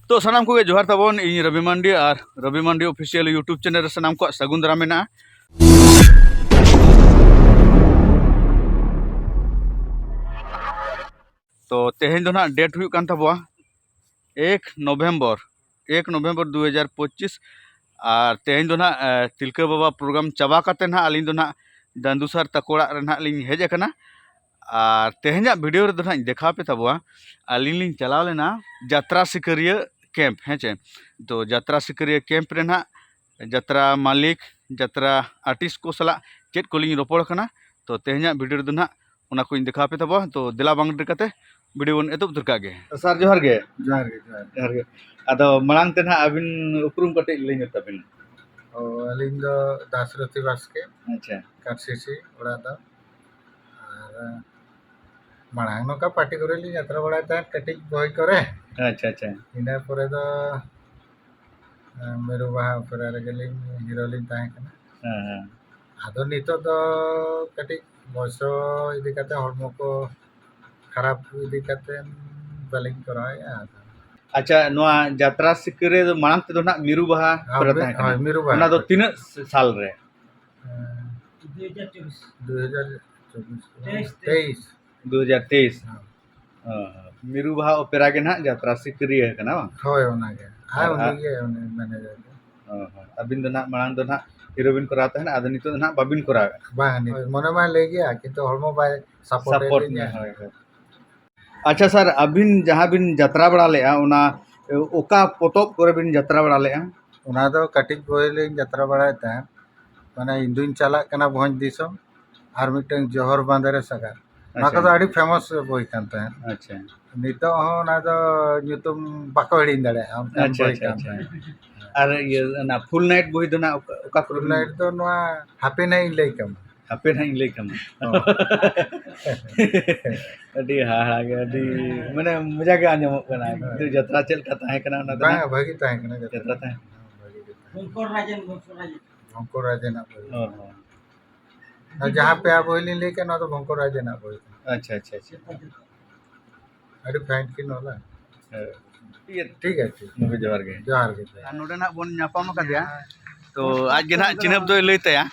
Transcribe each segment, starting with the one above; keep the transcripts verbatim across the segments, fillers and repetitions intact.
ᱛᱚ ᱥᱟᱱᱟᱢ ᱠᱚᱜᱮ ᱡᱚᱦᱟᱨ ᱛᱟᱵᱚᱱ, ᱤᱧ ᱨᱚᱵᱤ ᱢᱟᱱᱰᱤ ᱟᱨ ᱨᱚᱵᱤ ᱢᱟᱱᱰᱤ ᱚᱯᱷᱤᱥᱤᱭᱟᱞ YouTube ᱪᱮᱱᱮᱞ ᱨᱮ ᱥᱟᱱᱟᱢ ᱠᱚᱣᱟᱜ ᱥᱟᱹᱜᱩᱱ ᱫᱟᱨᱟᱢ ᱢᱮᱱᱟᱜᱼᱟ᱾ ᱛᱚ ᱛᱮᱦᱮᱧ ᱫᱚ ᱱᱟᱦᱟᱜ ᱰᱮᱴ ᱦᱩᱭᱩᱜ ᱠᱟᱱ ᱛᱟᱵᱚᱣᱟ ᱮᱠ ᱱᱚᱵᱷᱮᱢᱵᱚᱨ, ᱮᱠ ᱱᱚᱵᱷᱮᱢᱵᱚᱨ ᱫᱩ ᱦᱟᱡᱟᱨ ᱯᱚᱸᱪᱤᱥ᱾ ᱟᱨ ᱛᱮᱦᱮᱧ ᱫᱚ ᱱᱟᱦᱟᱜ, ᱮ, ᱛᱤᱞᱠᱟᱹ ᱵᱟᱵᱟ ᱯᱨᱳᱜᱨᱟᱢ ᱪᱟᱵᱟ ᱠᱟᱛᱮ ᱱᱟᱦᱟᱜ ᱟᱹᱞᱤᱧ ᱫᱚ ᱱᱟᱦᱟᱜ ᱫᱟᱹᱱᱫᱩ ᱥᱟᱨ ᱛᱟᱠᱚ ᱚᱲᱟᱜ ᱨᱮ ᱱᱟᱦᱟᱜ ᱞᱤᱧ ᱦᱮᱡ ᱟᱠᱟᱱᱟ᱾ ᱟᱨ ᱛᱮᱦᱮᱧᱟᱜ ᱵᱷᱤᱰᱤᱭᱳ ᱨᱮᱫᱚ ᱱᱟᱦᱟᱜ ᱤᱧ ᱫᱮᱠᱷᱟᱣ ᱯᱮ ᱛᱟᱵᱚᱣᱟ, ᱟᱹᱞᱤᱧ ᱞᱤᱧ ᱪᱟᱞᱟᱣ ᱞᱮᱱᱟ ᱡᱟᱛᱨᱟ ᱥᱤᱠᱟᱹᱨᱤᱭᱟᱹ ᱠᱮᱢᱯ, ᱦᱮᱸ ᱪᱮ? ᱛᱚ ᱡᱟᱛᱨᱟ ᱥᱤᱠᱟᱹᱨᱤᱭᱟᱹ ᱠᱮᱢᱯ ᱨᱮ ᱱᱟᱦᱟᱜ ᱡᱟᱛᱨᱟ ᱢᱟᱹᱞᱤᱠ, ᱡᱟᱛᱨᱟ ᱟᱨᱴᱤᱥᱴ ᱠᱚ ᱥᱟᱞᱟᱜ ᱪᱮᱫ ᱠᱚᱞᱤᱧ ᱨᱚᱯᱚᱲ ᱠᱟᱱᱟ᱾ ᱛᱚ ᱛᱮᱦᱮᱧᱟᱜ ᱵᱷᱤᱰᱤᱭᱳ ᱨᱮᱫᱚ ᱱᱟᱦᱟᱜ ᱚᱱᱟ ᱠᱚᱧ ᱫᱮᱠᱷᱟᱣ ᱯᱮ ᱛᱟᱵᱚᱣᱟ᱾ ᱛᱚ ᱫᱮᱞᱟ ᱵᱟᱝ ᱰᱮᱨᱤ ᱠᱟᱛᱮ ᱵᱷᱤᱰᱤᱭᱳ ᱵᱚᱱ ᱮᱛᱚᱦᱚᱵ ᱩᱛᱟᱹᱨ ᱠᱟᱜ ᱜᱮ᱾ ᱥᱟᱨ ᱡᱚᱦᱟᱨ ᱜᱮ᱾ ᱡᱚᱦᱟᱨ ᱜᱮ, ᱡᱚᱦᱟᱨ ᱜᱮ᱾ ᱡᱚᱦᱟᱨ ᱜᱮ᱾ ᱟᱫᱚ ᱢᱟᱲᱟᱝ ᱛᱮ ᱱᱟᱦᱟᱜ ᱟᱹᱵᱤᱱ ᱩᱯᱨᱩᱢ ᱠᱟᱹᱴᱤᱡ ᱞᱟᱹᱭ ᱧᱚᱜ ᱛᱟᱵᱤᱱ᱾ ᱚ, ᱟᱹᱞᱤᱧ ᱫᱚ ᱫᱟᱥᱨᱚᱛᱷᱤ ᱵᱟᱥᱠᱮ, ᱟᱪᱪᱷᱟ᱾ ᱠᱟᱨᱥᱤᱥᱤ ᱚᱲᱟᱜ ᱫᱚ᱾ ᱟᱨ ᱢᱟᱲᱟᱝ ᱱᱚᱝᱠᱟ ᱯᱟᱨᱴᱤ ᱠᱚᱨᱮ ᱞᱤᱧ ᱡᱟᱛᱨᱟ ᱵᱟᱲᱟᱭ ᱛᱟᱦᱮᱸᱫ, ᱠᱟᱹᱴᱤᱡ ᱵᱚᱭ ᱠᱚᱨᱮ᱾ ᱟᱪᱪᱷᱟ, ᱟᱪᱪᱷᱟ᱾ ᱤᱱᱟᱹ ᱯᱚᱨᱮ ᱫᱚ, ᱮᱸ, ᱢᱤᱨᱩ ᱵᱟᱦᱟ ᱚᱯᱮᱨᱟ ᱨᱮᱜᱮ ᱞᱤᱧ ᱦᱤᱨᱳ ᱞᱤᱧ ᱛᱟᱦᱮᱸ ᱠᱟᱱᱟ᱾ ᱦᱮᱸ, ᱦᱮᱸ᱾ ᱟᱫᱚ ᱱᱤᱛᱚᱜ ᱫᱚ ᱠᱟᱹᱴᱤᱡ ᱵᱚᱭᱚᱥ ᱤᱫᱤ ᱠᱟᱛᱮ ᱦᱚᱲᱢᱚ ᱠᱚ ᱠᱷᱟᱨᱟᱯ ᱤᱫᱤ ᱠᱟᱛᱮ ᱵᱟᱹᱞᱤᱧ ᱠᱚᱨᱟᱣᱮᱫᱼᱟ᱾ ᱟᱪᱪᱷᱟ, ᱱᱚᱣᱟ ᱡᱟᱛᱨᱟ ᱥᱤᱠᱟᱹᱨᱤᱭᱟᱹ ᱫᱚ ᱢᱟᱲᱟᱝ ᱛᱮᱫᱚ ᱱᱟᱜ ᱢᱤᱨᱩ ᱵᱟᱦᱟ ᱦᱳᱭ, ᱯᱮᱨᱮ ᱢᱤ-, ᱛᱟᱦᱮᱸ ᱠᱟᱱᱟ᱾ ᱦᱳᱭ, ᱢᱤᱨᱩ ᱵᱟᱦᱟ᱾ ᱚᱱᱟ ᱫᱚ ᱛᱤᱱᱟᱹᱜ ᱥᱟᱞ ᱨᱮ? ᱦᱮᱸ᱾ ᱫᱩ ᱦᱟᱡᱟᱨ ᱪᱚᱵᱵᱤᱥ᱾ ᱫᱩ ᱦᱟᱡᱟᱨ ᱪᱚᱵᱵᱤᱥ᱾ ᱛᱮᱭᱤᱥ, ᱛᱮᱭᱤᱥ᱾ ᱫᱩ ᱦᱟᱡᱟᱨ ᱛᱮᱭᱤᱥ᱾ ᱦᱮᱸ᱾ ᱦᱚᱸ, ᱦᱚᱸ᱾ ᱢᱤᱨᱩ ᱵᱟᱦᱟ ᱚᱯᱮᱨᱟ ᱜᱮ ᱱᱟᱦᱟᱜ ᱡᱟᱛᱨᱟ ᱥᱤᱠᱟᱹᱨᱤᱭᱟᱹ ᱠᱟᱱᱟ ᱵᱟᱝ? ᱦᱳᱭ, ᱚᱱᱟᱜᱮ᱾ ᱟᱨ ᱟᱨ ᱩᱱᱤᱜᱮ ᱩᱱᱤ ᱢᱮᱱᱮᱡᱟᱨ ᱫᱚ᱾ ᱦᱚᱸ, ᱦᱚᱸ᱾ ᱟᱹᱵᱤᱱ ᱫᱚ ᱱᱟᱦᱟᱜ ᱢᱟᱲᱟᱝ ᱫᱚ ᱱᱟᱦᱟᱜ ᱦᱤᱨᱳ ᱵᱤᱱ ᱠᱚᱨᱟᱣ ᱛᱟᱦᱮᱱᱟ, ᱟᱫᱚ ᱱᱤᱛᱚᱜ ᱫᱚ ᱱᱟᱦᱟᱜ ᱵᱟᱵᱤᱱ ᱠᱚᱨᱟᱣᱮᱫᱼᱟ? ᱵᱟᱝ, ᱱᱤᱛᱚᱜ ᱢᱚᱱᱮ ᱢᱟᱭ ᱞᱟᱹᱭ ᱜᱮᱭᱟ, ᱠᱤᱱᱛᱩ ᱦᱚᱲᱢᱚ ᱵᱟᱭ ᱥᱟᱯᱳᱨᱴ ᱥᱟᱯᱳᱨᱴ ᱮᱫ ᱞᱤᱧᱟᱹ᱾ ᱞᱤᱧᱟ᱾ ᱦᱳᱭ, ᱦᱳᱭ᱾ ᱟᱪᱪᱷᱟ ᱥᱟᱨ, ᱟᱹᱵᱤᱱ ᱡᱟᱦᱟᱸ ᱵᱤᱱ ᱡᱟᱛᱨᱟ ᱵᱟᱲᱟ ᱞᱮᱫᱼᱟ, ᱚᱱᱟ ᱚᱠᱟ ᱯᱚᱛᱚᱵ ᱠᱚᱨᱮ ᱵᱤᱱ ᱡᱟᱛᱨᱟ ᱵᱟᱲᱟ ᱞᱮᱫᱼᱟ? ᱚᱱᱟ ᱫᱚ ᱠᱟᱹᱴᱤᱡ ᱵᱚᱭ ᱞᱤᱧ ᱡᱟᱛᱨᱟ ᱵᱟᱲᱟᱭᱮᱫ ᱛᱟᱦᱮᱸᱫ, ᱢᱟᱱᱮ ᱤᱧ ᱫᱩᱧ ᱪᱟᱞᱟᱜ ᱠᱟᱱᱟ ᱵᱷᱚᱸᱡᱽ ᱫᱤᱥᱚᱢ, ᱟᱨ ᱢᱤᱫᱴᱟᱝ ᱡᱚᱦᱚᱨ ᱵᱟᱸᱫᱮ ᱨᱮ ᱥᱟᱜᱟᱫ᱾ ᱚᱱᱟ ᱟᱪᱪᱷᱟ᱾ ᱠᱚᱫᱚ ᱟᱹᱰᱤ ᱯᱷᱮᱢᱟᱥ ᱵᱳᱭ ᱠᱟᱱ ᱛᱟᱦᱮᱸᱫ᱾ ᱟᱪᱪᱷᱟ᱾ ᱱᱤᱛᱚᱜ ᱦᱚᱸ ᱚᱱᱟ ᱫᱚ ᱧᱩᱛᱩᱢ ᱵᱟᱠᱚ ᱦᱤᱲᱤᱧ ᱫᱟᱲᱮᱭᱟᱜᱼᱟ, ᱚᱱᱠᱟᱱ ᱟᱪᱪᱷᱟ, ᱵᱳᱭ ᱟᱪᱪᱷᱟ, ᱠᱟᱱ ᱟᱪᱪᱷᱟ᱾ ᱛᱟᱦᱮᱸᱫ᱾ ᱟᱨ ᱤᱭᱟᱹ, ᱚᱱᱟ ᱯᱷᱩᱞ ᱱᱟᱭᱤᱴ ᱵᱳᱭ ᱫᱚ ᱱᱟᱜ ᱚᱠᱟ, ᱚᱠᱟ ᱠᱚᱨᱮ ᱯᱷᱩᱞ ᱵᱤᱱ ᱱᱟᱭᱤᱴ ᱫᱚ ᱱᱚᱣᱟ ᱦᱟᱯᱮ ᱱᱟᱜ ᱤᱧ ᱞᱟᱹᱭ ᱠᱟᱢᱟ᱾ ᱦᱟᱯᱮ ᱱᱟᱜ ᱤᱧ ᱞᱟᱹᱭ ᱠᱟᱢᱟ᱾ ᱦᱚᱸ᱾ ᱟᱹᱰᱤ ᱦᱟᱦᱟᱲᱟ ᱜᱮ, ᱟᱹᱰᱤ ᱢᱟᱱᱮ ᱢᱚᱡᱟ ᱜᱮ ᱟᱸᱡᱚᱢᱚᱜ ᱠᱟᱱᱟ᱾ ᱦᱳᱭ᱾ ᱠᱤᱱᱛᱩ ᱡᱟᱛᱨᱟ ᱪᱮᱫ ᱞᱮᱠᱟ ᱛᱟᱦᱮᱸ ᱠᱟᱱᱟ ᱚᱱᱟ ᱫᱚ ᱵᱟᱝ, ᱱᱟᱜ? ᱵᱷᱟᱹᱜᱤ ᱛᱟᱦᱮᱸ ᱠᱟᱱᱟ ᱡᱟᱛᱨᱟ᱾ ᱡᱟᱛᱨᱟ ᱛᱟᱦᱮᱸ ᱠᱟᱱᱟ᱾ ᱦᱚᱸ, ᱵᱷᱟᱹᱜᱤ ᱜᱮ ᱛᱟᱦᱮᱸ ᱠᱟᱱᱟ᱾ ᱵᱷᱚᱝᱠᱚᱨ ᱨᱟᱡᱮᱱ, ᱵᱷᱚᱝᱠᱚᱨ ᱨᱟᱡᱮᱱ᱾ ᱵᱷᱚᱝᱠᱚᱨ ᱨᱟᱡᱮᱱᱟᱜ ᱵᱳᱭ᱾ ᱦᱚᱸ, ᱦᱚᱸ᱾ ᱟᱨ ᱡᱟᱦᱟᱸ ᱯᱮᱭᱟ ᱵᱳᱭ ᱞᱤᱧ ᱞᱟᱹᱭ ᱠᱮᱫ, ᱱᱚᱣᱟ ᱫᱚ ᱵᱷᱚᱝᱠᱚᱨ ᱨᱟᱡᱮᱱᱟᱜ ᱵᱳᱭ ᱠᱟᱱᱟ᱾ ᱟᱪᱪᱷᱟ, ᱟᱪᱪᱷᱟ, ᱟᱪᱪᱷᱟ᱾ ᱟᱹᱰᱤ ᱯᱷᱟᱭᱤᱱ ᱠᱤᱱ ᱚᱞᱟ᱾ ᱴᱷᱤᱠ ᱜᱮᱭᱟ, ᱴᱷᱤᱠ᱾ ᱜᱚᱢᱠᱮ, ᱡᱚᱦᱟᱨ ᱜᱮ᱾ ᱡᱚᱦᱟᱨ ᱜᱮ᱾ ᱟᱨ ᱱᱚᱰᱮ ᱱᱟᱜ ᱵᱚᱱ ᱧᱟᱯᱟᱢ ᱟᱠᱟᱫᱮᱭᱟ, ᱛᱚ ᱟᱡ ᱜᱮ ᱱᱟᱜ ᱪᱤᱱᱦᱟᱹᱯ ᱫᱚᱭ ᱞᱟᱹᱭ ᱛᱟᱭᱟ᱾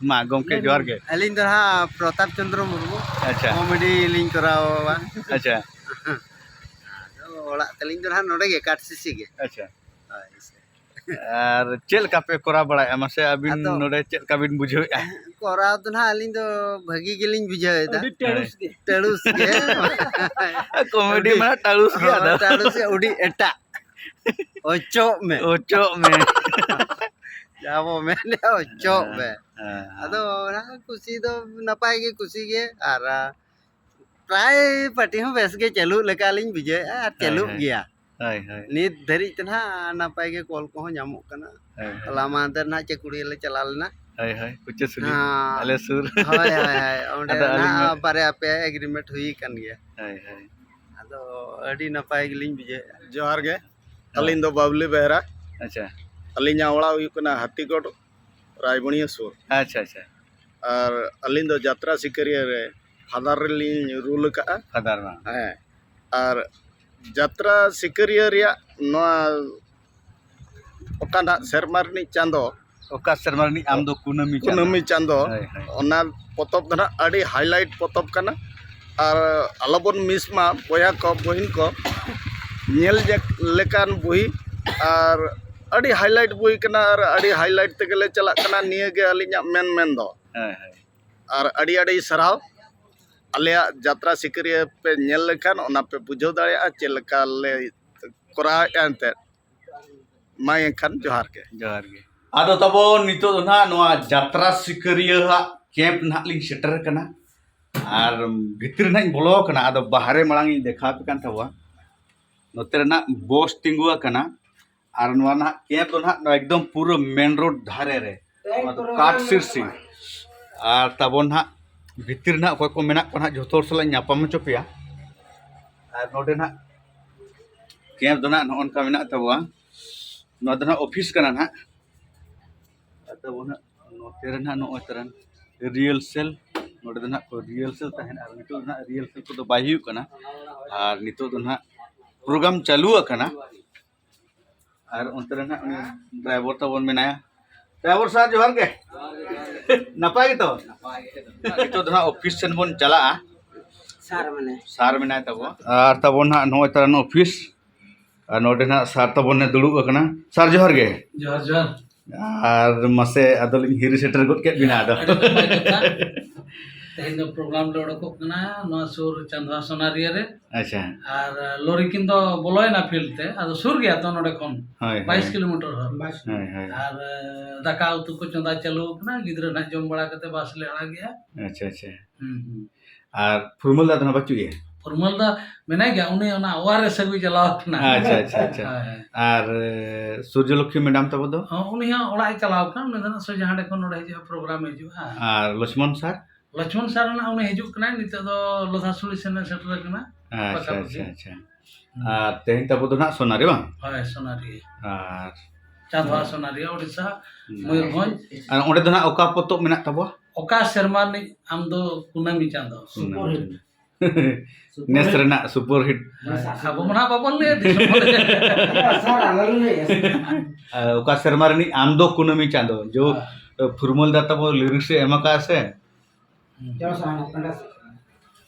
ᱢᱟ ᱜᱚᱢᱠᱮ, ᱡᱚᱦᱟᱨ ᱜᱮ᱾ ᱟᱹᱞᱤᱧ ᱫᱚ ᱱᱟᱦᱟᱜ ᱯᱨᱚᱛᱟᱯ ᱪᱚᱱᱫᱨᱚ ᱢᱩᱨᱢᱩ᱾ ᱟᱪᱪᱷᱟ᱾ ᱠᱚᱢᱮᱰᱤ ᱞᱤᱧ ᱠᱚᱨᱟᱣᱟ᱾ ᱟᱪᱪᱷᱟ᱾ ᱟᱫᱚ ᱚᱲᱟᱜ ᱛᱟᱹᱞᱤᱧ ᱫᱚ ᱱᱟᱦᱟᱜ ᱱᱚᱰᱮ ᱜᱮ, ᱠᱟᱴᱥᱤᱥᱤ ᱜᱮ᱾ ᱟᱪᱪᱷᱟ᱾ ᱦᱳᱭ᱾ ᱟᱨ ᱪᱮᱫ ᱞᱮᱠᱟ ᱯᱮ ᱠᱚᱨᱟᱣ ᱵᱟᱲᱟᱭᱮᱫᱼᱟ, ᱢᱟᱥᱮ ᱟᱹᱵᱤᱱ ᱟᱫᱚ ᱱᱚᱰᱮ ᱪᱮᱫ ᱞᱮᱠᱟ ᱵᱤᱱ ᱵᱩᱡᱷᱟᱹᱣᱮᱫᱼᱟ? ᱠᱚᱨᱟᱣ ᱫᱚ ᱱᱟᱦᱟᱜ ᱟᱹᱞᱤᱧ ᱫᱚ ᱵᱷᱟᱹᱜᱤ ᱜᱮᱞᱤᱧ ᱵᱩᱡᱷᱟᱹᱣ ᱮᱫᱟ᱾ ᱟᱹᱰᱤ ᱴᱟᱹᱲᱩᱥ ᱜᱮ᱾ ᱴᱟᱹᱲᱩᱥ ᱜᱮ᱾ ᱠᱚᱢᱮᱰᱤ ᱟᱹᱰᱤ ᱢᱟ ᱴᱟᱹᱲᱩᱥ ᱜᱮ, ᱦᱳᱭ, ᱟᱫᱚ᱾ ᱴᱟᱹᱲᱩᱥ ᱜᱮ, ᱟᱹᱰᱤ ᱮᱴᱟᱜ᱾ ᱚᱪᱚᱜ ᱢᱮ᱾ ᱚᱪᱚᱜ ᱢᱮ᱾ ᱡᱟᱦᱟᱸ ᱵᱚ ᱢᱮᱱᱮᱫᱼᱟ, ᱚᱪᱚᱜ ᱢᱮ᱾ ᱦᱮᱸ, ᱦᱮᱸ᱾ ᱟᱫᱚ ᱚᱱᱟ ᱠᱩᱥᱤ ᱫᱚ ᱱᱟᱯᱟᱭ ᱜᱮ ᱠᱩᱥᱤ ᱜᱮ, ᱟᱨ ᱯᱨᱟᱭ ᱯᱟᱹᱴᱤ ᱦᱚᱸ ᱵᱮᱥ ᱜᱮ ᱪᱟᱹᱞᱩᱜ ᱞᱮᱠᱟ ᱞᱤᱧ ᱵᱩᱡᱷᱟᱹᱣᱮᱫᱼᱟ, ᱟᱨ ᱦᱳᱭ, ᱪᱟᱹᱞᱩᱜ ᱦᱳᱭ᱾ ᱜᱮᱭᱟ᱾ ᱦᱳᱭ, ᱦᱳᱭ᱾ ᱱᱤᱛ ᱫᱷᱟᱹᱨᱤᱡ ᱛᱮ ᱱᱟᱦᱟᱜ ᱱᱟᱯᱟᱭ ᱜᱮ ᱠᱚᱞ ᱠᱚᱦᱚᱸ ᱧᱟᱢᱚᱜ ᱠᱟᱱᱟ᱾ ᱦᱳᱭ, ᱦᱳᱭ᱾ ᱦᱚᱞᱟ ᱢᱟᱦᱫᱮᱨ ᱱᱟᱦᱟᱜ ᱪᱟᱹᱠᱩᱲᱤᱭᱟᱹ ᱞᱮ ᱪᱟᱞᱟᱣ ᱞᱮᱱᱟ᱾ ᱦᱳᱭ, ᱦᱳᱭ, ᱠᱩᱪᱟᱹᱥᱩᱞᱤ, ᱦᱮᱸ᱾ ᱟᱞᱮ ᱥᱩᱨ᱾ ᱦᱳᱭ, ᱦᱳᱭ, ᱦᱳᱭ, ᱚᱸᱰᱮ ᱟᱫᱚ ᱟᱹᱞᱤᱧ ᱱᱟᱦᱟᱜ ᱢᱟ ᱵᱟᱨᱭᱟ ᱯᱮᱭᱟ ᱮᱜᱽᱨᱤᱢᱮᱱᱴ ᱦᱩᱭ ᱟᱠᱟᱱ ᱜᱮᱭᱟ᱾ ᱦᱳᱭ, ᱦᱳᱭ᱾ ᱟᱫᱚ ᱟᱹᱰᱤ ᱱᱟᱯᱟᱭ ᱜᱮᱞᱤᱧ ᱵᱩᱡᱷᱟᱹᱣᱮᱫᱼᱟ᱾ ᱡᱚᱦᱟᱨ ᱜᱮ᱾ ᱦᱮᱸ᱾ ᱟᱹᱞᱤᱧ ᱫᱚ ᱵᱟᱵᱞᱤ ᱵᱮᱦᱨᱟ᱾ ᱟᱪᱪᱷᱟ᱾ ᱟᱹᱞᱤᱧᱟᱜ ᱚᱲᱟᱜ ᱦᱩᱭᱩᱜ ᱠᱟᱱᱟ ᱦᱟᱹᱛᱤᱜᱚᱰ, ᱨᱟᱭᱵᱟᱹᱲᱤᱭᱟᱹ ᱥᱩᱨ᱾ ᱟᱪᱪᱷᱟ, ᱟᱪᱪᱷᱟ᱾ ᱟᱨ ᱟᱹᱞᱤᱧ ᱫᱚ ᱡᱟᱛᱨᱟ ᱥᱤᱠᱟᱹᱨᱤᱭᱟᱹ ᱨᱮ ᱯᱷᱟᱫᱟᱨ ᱨᱮᱞᱤᱧ ᱨᱩᱞ ᱟᱠᱟᱜᱼᱟ᱾ ᱯᱷᱟᱫᱟᱨ ᱵᱟᱝ? ᱦᱮᱸ᱾ ᱟᱨ ᱡᱟᱛᱨᱟ ᱥᱤᱠᱟᱹᱨᱤᱭᱟᱹ ᱨᱮᱭᱟᱜ ᱱᱚᱣᱟ ᱚᱠᱟ ᱱᱟᱜ ᱥᱮᱨᱢᱟ ᱨᱤᱱᱤᱡ ᱪᱟᱸᱫᱚ, ᱚᱠᱟ ᱥᱮᱨᱢᱟ ᱨᱤᱱᱤᱡ ᱟᱢ ᱫᱚ ᱠᱩᱱᱟᱹᱢᱤ ᱪᱟᱸᱫᱚ? ᱠᱩᱱᱟᱹᱢᱤ ᱪᱟᱸᱫᱚ, ᱦᱳᱭ, ᱦᱳᱭ᱾ ᱚᱱᱟ ᱯᱚᱛᱚᱵ ᱫᱚ ᱱᱟᱜ ᱟᱹᱰᱤ highlight ᱯᱚᱛᱚᱵ ᱠᱟᱱᱟ᱾ ᱟᱨ ᱟᱞᱚᱵᱚᱱ miss ᱢᱟ, ᱵᱚᱭᱦᱟ ᱠᱚ, ᱵᱚᱦᱤᱱ ᱠᱚ, ᱧᱮᱞ ᱡᱟᱠ-, ᱞᱮᱠᱟᱱ ᱵᱩᱦᱤ, ᱟᱨ ᱟᱹᱰᱤ highlight ᱵᱩᱦᱤ ᱠᱟᱱᱟ, ᱟᱨ ᱟᱹᱰᱤ highlight ᱛᱮᱜᱮ ᱞᱮ ᱪᱟᱞᱟᱜ ᱠᱟᱱᱟ᱾ ᱱᱤᱭᱟᱹ ᱜᱮ ᱟᱹᱞᱤᱧᱟᱜ ᱢᱮᱱ, ᱢᱮᱱ ᱫᱚ᱾ ᱦᱳᱭ, ᱦᱳᱭ᱾ ᱟᱨ ᱟᱹᱰᱤ, ᱟᱹᱰᱤ ᱥᱟᱨᱦᱟᱣ᱾ ᱟᱞᱮᱭᱟᱜ ᱡᱟᱛᱨᱟ ᱥᱤᱠᱟᱹᱨᱤᱭᱟᱹ ᱯᱮ ᱧᱮᱞ ᱞᱮᱠᱷᱟᱱ, ᱚᱱᱟ ᱯᱮ ᱵᱩᱡᱷᱟᱹᱣ ᱫᱟᱲᱮᱭᱟᱜᱼᱟ ᱪᱮᱫ ᱞᱮᱠᱟ ᱞᱮ ᱠᱚᱨᱟᱣᱮᱫᱼᱟ ᱮᱱᱛᱮᱫ᱾ ᱢᱟ ᱮᱱᱠᱷᱟᱱ ᱡᱚᱦᱟᱨ ᱜᱮ᱾ ᱡᱚᱦᱟᱨ ᱜᱮ᱾ ᱟᱫᱚ ᱛᱟᱵᱚᱱ ᱱᱤᱛᱚᱜ ᱫᱚ ᱱᱟᱦᱟᱜ ᱱᱚᱣᱟ ᱡᱟᱛᱨᱟ ᱥᱤᱠᱟᱹᱨᱤᱭᱟᱹ ᱟᱜ camp ᱱᱟᱦᱟᱜ ᱞᱤᱧ ᱥᱮᱴᱮᱨ ᱟᱠᱟᱱᱟ᱾ ᱟᱨ ᱵᱷᱤᱛᱨᱤ ᱱᱟᱦᱟᱜ ᱤᱧ ᱵᱚᱞᱚ ᱟᱠᱟᱱᱟ᱾ ᱟᱫᱚ ᱵᱟᱦᱨᱮ ᱢᱟᱲᱟᱝ ᱤᱧ ᱫᱮᱠᱷᱟᱣ ᱟᱯᱮ ᱠᱟᱱ ᱛᱟᱵᱚᱱᱟ᱾ ᱱᱚᱛᱮ ᱨᱮ ᱱᱟᱦᱟᱜ ᱵᱚᱥ ᱛᱤᱸᱜᱩ ᱟᱠᱟᱱᱟ᱾ ᱟᱨ ᱱᱚᱣᱟ ᱱᱟᱦᱟᱜ camp ᱫᱚ ᱱᱟᱦᱟᱜ ᱱᱚᱣᱟ ᱮᱠᱫᱚᱢ ᱯᱩᱨᱟᱹ main road ᱫᱷᱟᱨᱮ ᱨᱮ᱾ ᱱᱚᱣᱟ ᱫᱚ ᱠᱟᱴᱥᱤᱨᱥᱤ᱾ ᱟᱨ ᱛᱟᱵᱚᱱ ᱱᱟᱦᱟᱜ ᱵᱷᱤᱛᱤᱨ ᱱᱟᱦᱟᱜ ᱚᱠᱚᱭ ᱠᱚ ᱢᱮᱱᱟᱜ ᱠᱚᱣᱟ ᱱᱟᱦᱟᱜ, ᱡᱷᱚᱛᱚ ᱦᱚᱲ ᱥᱟᱞᱟᱜ ᱤᱧ ᱧᱟᱯᱟᱢ ᱦᱚᱪᱚ ᱯᱮᱭᱟ᱾ ᱟᱨ ᱱᱚᱰᱮ ᱱᱟᱦᱟᱜ camp ᱫᱚ ᱱᱟᱦᱟᱜ ᱱᱚᱜᱼᱚ ᱱᱚᱝᱠᱟ ᱢᱮᱱᱟᱜ ᱛᱟᱵᱚᱣᱟ᱾ ᱱᱚᱣᱟ ᱫᱚ ᱱᱟᱦᱟᱜ office ᱠᱟᱱᱟ ᱱᱟᱦᱟᱜ᱾ ᱟᱨ ᱛᱟᱵᱚᱱ ᱱᱟᱦᱟᱜ ᱱᱚᱛᱮ ᱨᱮ ᱱᱟᱦᱟᱜ ᱱᱚᱜᱼᱚᱭ ᱛᱟᱨᱟᱱ rehearsal, ᱱᱚᱰᱮ ᱫᱚ ᱱᱟᱦᱟᱜ ᱠᱚ rehearsal ᱛᱟᱦᱮᱱᱟ᱾ ᱟᱨ ᱱᱤᱛᱚᱜ ᱫᱚ ᱱᱟᱦᱟᱜ rehearsal ᱠᱚᱫᱚ ᱵᱟᱭ ᱦᱩᱭᱩᱜ ᱠᱟᱱᱟ᱾ ᱟᱨ ᱱᱤᱛᱚᱜ ᱫᱚ ᱱᱟᱦᱟᱜ ᱯᱨᱳᱜᱨᱟᱢ ᱪᱟᱹᱞᱩ ᱟᱠᱟᱱᱟ᱾ ᱟᱨ ᱚᱱᱛᱮ ᱨᱮ ᱱᱟᱦᱟᱜ ᱩᱱᱤ ᱰᱨᱟᱭᱵᱷᱟᱨ ᱛᱟᱵᱚᱱ ᱢᱮᱱᱟᱭᱟ᱾ ᱰᱨᱟᱭᱵᱷᱟᱨ ᱥᱟᱨ, ᱡᱚᱦᱟᱨ ᱜᱮ᱾ ᱱᱟᱯᱟᱭ ᱜᱮᱛᱚ? ᱱᱤᱛᱚᱜ ᱫᱚ ᱱᱟᱦᱟᱜ ᱚᱯᱷᱤᱥ ᱥᱮᱱ ᱵᱚᱱ ᱪᱟᱞᱟᱜᱼᱟ᱾ ᱥᱟᱨ ᱢᱮᱱᱟᱭ᱾ ᱥᱟᱨ ᱢᱮᱱᱟᱭ ᱛᱟᱵᱚᱱ᱾ ᱟᱨ ᱛᱟᱵᱚᱱ ᱱᱟᱦᱟᱜ ᱱᱚᱜᱼᱚᱭ ᱛᱟᱨᱟᱱ ᱚᱯᱷᱤᱥ᱾ ᱟᱨ ᱱᱚᱰᱮ ᱱᱟᱦᱟᱜ ᱥᱟᱨ ᱛᱟᱵᱚᱱ ᱮ ᱫᱩᱲᱩᱵ ᱟᱠᱟᱱᱟ᱾ ᱥᱟᱨ, ᱡᱚᱦᱟᱨ ᱜᱮ᱾ ᱡᱚᱦᱟᱨ, ᱡᱚᱦᱟᱨ᱾ ᱟᱨ ᱢᱟᱥᱮ, ᱟᱫᱚᱞᱤᱧ ᱦᱤᱨᱤ ᱥᱮᱴᱮᱨ ᱜᱚᱫ ᱠᱮᱫ ᱵᱤᱱᱟ ᱟᱫᱚ᱾ ᱟᱹᱰᱤ ᱱᱟᱯᱟᱭ ᱠᱟᱛᱷᱟ᱾ ᱛᱮᱦᱮᱧ ᱫᱚ ᱯᱨᱳᱜᱨᱟᱢ ᱞᱮ ᱚᱰᱚᱠᱚᱜ ᱠᱟᱱᱟ ᱱᱚᱣᱟ ᱥᱩᱨ ᱪᱟᱸᱫᱣᱟ ᱥᱳᱱᱟᱨᱤᱭᱟᱹ ᱨᱮ᱾ ᱟᱪᱪᱷᱟ᱾ ᱟᱨ ᱞᱚᱨᱤ ᱠᱤᱱ ᱫᱚ ᱵᱚᱞᱚᱭᱮᱱᱟ ᱯᱷᱤᱞᱰ ᱛᱮ, ᱟᱫᱚ ᱥᱩᱨ ᱜᱮᱭᱟ ᱛᱚ ᱱᱚᱰᱮ ᱠᱷᱚᱱ, ᱦᱳᱭ, ᱦᱳᱭ᱾ ᱵᱟᱭᱤᱥ ᱠᱤᱞᱳᱢᱤᱴᱟᱨ ᱦᱚᱨ᱾ ᱦᱳᱭ, ᱦᱳᱭ᱾ ᱟᱨ ᱫᱟᱠᱟ ᱩᱛᱩ ᱠᱚ ᱪᱚᱸᱫᱟ ᱪᱟᱹᱞᱩ ᱟᱠᱟᱱᱟ, ᱜᱤᱫᱽᱨᱟᱹ ᱱᱟᱦᱟᱜ ᱡᱚᱢ ᱵᱟᱲᱟ ᱠᱟᱛᱮ ᱵᱟᱥ ᱞᱮ ᱟᱲᱟᱜᱮᱜᱼᱟ᱾ ᱟᱪᱪᱷᱟ, ᱟᱪᱪᱷᱟ᱾ ᱦᱩᱸ, ᱦᱩᱸ᱾ ᱟᱨ ᱯᱷᱩᱨᱢᱟᱹᱞ ᱫᱟ ᱫᱚ ᱱᱟᱦᱟᱜ ᱵᱟᱹᱪᱩᱜ ᱮᱭᱟ? ᱯᱷᱩᱨᱢᱟᱹᱞ ᱫᱟ ᱢᱮᱱᱟᱭ ᱜᱮᱭᱟ, ᱩᱱᱤ ᱚᱱᱟ ᱳ ᱟᱨ ᱮᱥ ᱟᱹᱜᱩᱭ ᱪᱟᱞᱟᱣ ᱟᱠᱟᱱᱟ᱾ ᱟᱪᱪᱷᱟ, ᱟᱪᱪᱷᱟ, ᱟᱪᱪᱷᱟ᱾ ᱦᱳᱭ, ᱦᱳᱭ᱾ ᱟᱨ, ᱮ, ᱥᱩᱨᱡᱚᱞᱚᱠᱠᱷᱤ ᱢᱮᱰᱟᱢ ᱛᱟᱵᱚ ᱫᱚ? ᱦᱚᱸ, ᱩᱱᱤ ᱦᱚᱸ ᱚᱲᱟᱜ ᱮ ᱪᱟᱞᱟᱣ ᱟᱠᱟᱱᱟ, ᱩᱱᱤ ᱫᱚ ᱱᱟᱜ ᱥᱚᱡᱷᱮ ᱦᱟᱸᱰᱮ ᱠᱷᱚᱱ ᱱᱚᱰᱮ ᱦᱤᱡᱩᱜᱼᱟ, ᱯᱨᱳᱜᱨᱟᱢ ᱮ ᱦᱤᱡᱩᱜᱼᱟ᱾ ᱟᱨ ᱞᱚᱪᱷᱢᱚᱱ ᱥᱟᱨ? ᱞᱚᱪᱷᱢᱚᱱ ᱥᱟᱨ ᱨᱮᱱᱟᱜ ᱩᱱᱤ ᱦᱤᱡᱩᱜ ᱠᱟᱱᱟᱭ, ᱱᱤᱛᱚᱜ ᱫᱚ ᱞᱚᱫᱷᱟᱥᱩᱞᱤ ᱥᱮᱱ ᱮ ᱥᱮᱴᱮᱨ ᱟᱠᱟᱱᱟ᱾ ᱟᱪᱪᱷᱟ, ᱯᱟᱠᱟᱯᱟᱠᱤ᱾ ᱟᱪᱪᱷᱟ, ᱟᱪᱪᱷᱟ᱾ ᱦᱩᱸ᱾ ᱟᱨ ᱛᱮᱦᱮᱧ ᱛᱟᱵᱚ ᱫᱚ ᱱᱟᱜ ᱥᱳᱱᱟᱨᱤ ᱵᱟᱝ? ᱦᱳᱭ, ᱥᱳᱱᱟᱨᱤ᱾ ᱟᱨ ᱪᱟᱸᱫᱣᱟ ᱥᱳᱱᱟᱨᱤ, ᱳᱰᱤᱥᱟ, ᱦᱩᱸ᱾ ᱢᱚᱭᱩᱨᱵᱷᱚᱸᱡᱽ᱾ ᱟᱨ ᱚᱸᱰᱮ ᱫᱚ ᱱᱟᱜ ᱚᱠᱟ ᱯᱚᱛᱚᱵ ᱢᱮᱱᱟᱜ ᱛᱟᱵᱚᱣᱟ? ᱚᱠᱟ ᱥᱮᱨᱢᱟ ᱨᱤᱱᱤᱡ ᱟᱢ ᱫᱚ ᱠᱩᱱᱟᱹᱢᱤ ᱪᱟᱸᱫᱚ? ᱠᱩᱱᱟᱹᱢᱤ ᱪᱟᱸᱫᱚ᱾ ᱱᱮᱥ ᱨᱮᱱᱟᱜ ᱥᱩᱯᱟᱨ ᱦᱤᱴ᱾ ᱦᱳᱭ, ᱟᱵᱚ ᱢᱟ ᱱᱟᱜ ᱵᱟᱵᱚᱱ ᱞᱟᱹᱭᱟ, ᱫᱤᱥᱚᱢ ᱦᱚᱲ᱾ ᱥᱟᱨ, ᱟᱞᱚ ᱞᱤᱧ ᱞᱟᱹᱭᱮᱜᱼᱟ, ᱥᱟᱨ᱾ ᱟᱨ ᱚᱠᱟ ᱥᱮᱨᱢᱟ ᱨᱤᱱᱤᱡ ᱟᱢ ᱫᱚ ᱠᱩᱱᱟᱹᱢᱤ ᱪᱟᱸᱫᱚ? ᱡᱚ, ᱦᱮᱸ᱾ ᱯᱷᱩᱨᱢᱟᱹᱞ ᱫᱟ ᱛᱟᱵᱚ ᱞᱤᱨᱤᱠᱥ ᱮ ᱮᱢ ᱟᱠᱟᱫᱼᱟ ᱥᱮ? ᱦᱩᱸ᱾ ᱪᱚᱞᱚ ᱥᱟᱨ, ᱦᱟᱸᱜ ᱯᱟᱸᱰᱟ ᱥᱮᱫ᱾